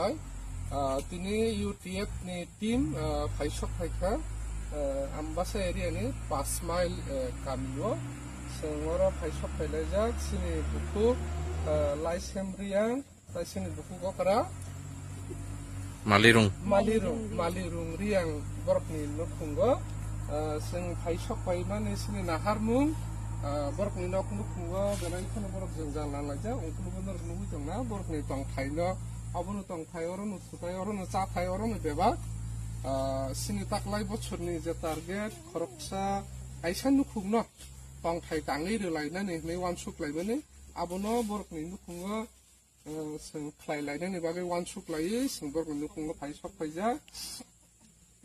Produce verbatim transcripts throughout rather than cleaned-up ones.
Hai, ah, tini U T F ni team, ah, phaisok phaikha, ah, Ambasa area ni Pasmail, eh, kami o. Chwng oro phaisok phailaijak, chini bukhuk, ah, Laisem Riang, tai chini bukhuk okra Malirung. Malirung, Malirung Riang borokni nukhungo. Ah, chwng phaisok phaimani chini naharmung, ah, borokni nok nukhungo belai kheno borok jwngjal nanglaijak, ungkulugo norok nugwi tongna, borokni tongthaino, abono tongthai, orono thutai, orono chathai, orono bebak. Ah, chini taklai bochorni je target, khoroksa kaisa nukhungno tongthai tangwi rwlainani hinwi uansuk laimani, abono borokni nukhungo, ah, chwng khlai lainani bagwi uansuk laiwi chwng borokni nukhungo phaisok phaijak.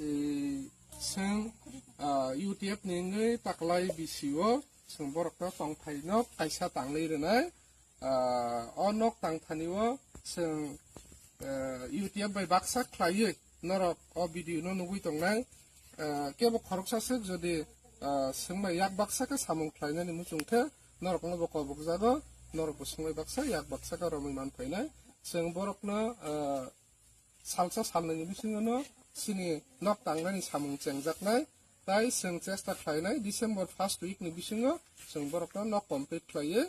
Eh, chwng, ah, U T F ni wngwi taklai B C o chwng borokno tongthaino kaisa tangwi rwnai. Ah, o nok tangthani o chwng, ah, U T F bai baksa khlaiwi norok o video no nugwi tongnai. Ah, kebo khoroksa swk jodi, ah, chwng bai yak baksa khe samung khlainani muchung khe norokno bo kobokjago, norok bo chwng bai baksa yak baksa khe romwi man phainai. Chwng borokno, ah, salsa salnwini bisingo no chini nok tangnani samung chengjaknai, tai chwng chesta khlainai December first week ni bisingo chwng borokno nok complete khlaiwi,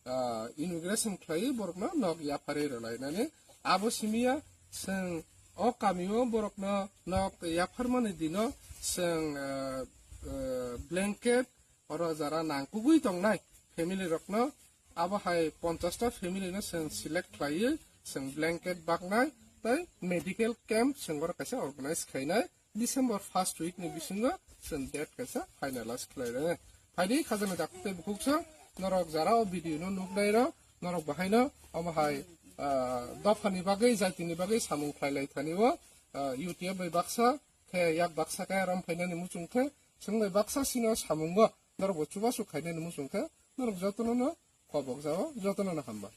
ah, inauguration khlaiwi borokno nok yapharwi rwlainani. Abo simiya chwng o kamio borokno nok yapharmani dino chwng, ah, ah, blanket oro jara nangkukgwi tongnai family rokno, abo hai ponchash ta family no chwng select khlaiwi chwng blanket baknai tei medical camp chwng oro kaisa organize khainai. December first week ni bisingo chwng date kaisa finalize khlai rwnai. Phaidi khajani dakti tei bukhuksa norok jara o video no nuknai rok norok bahaino omo hai, ah, dophani bagwi, jaitini bagwi samung khlai lai thani o, ah, U T F bai baksa khe yak baksa khe rom phainani muchung khe chwng bai baksa sino samungo norok bo chubachu khainani muchung khe norok jotono no kobok jao, jotono no hambai.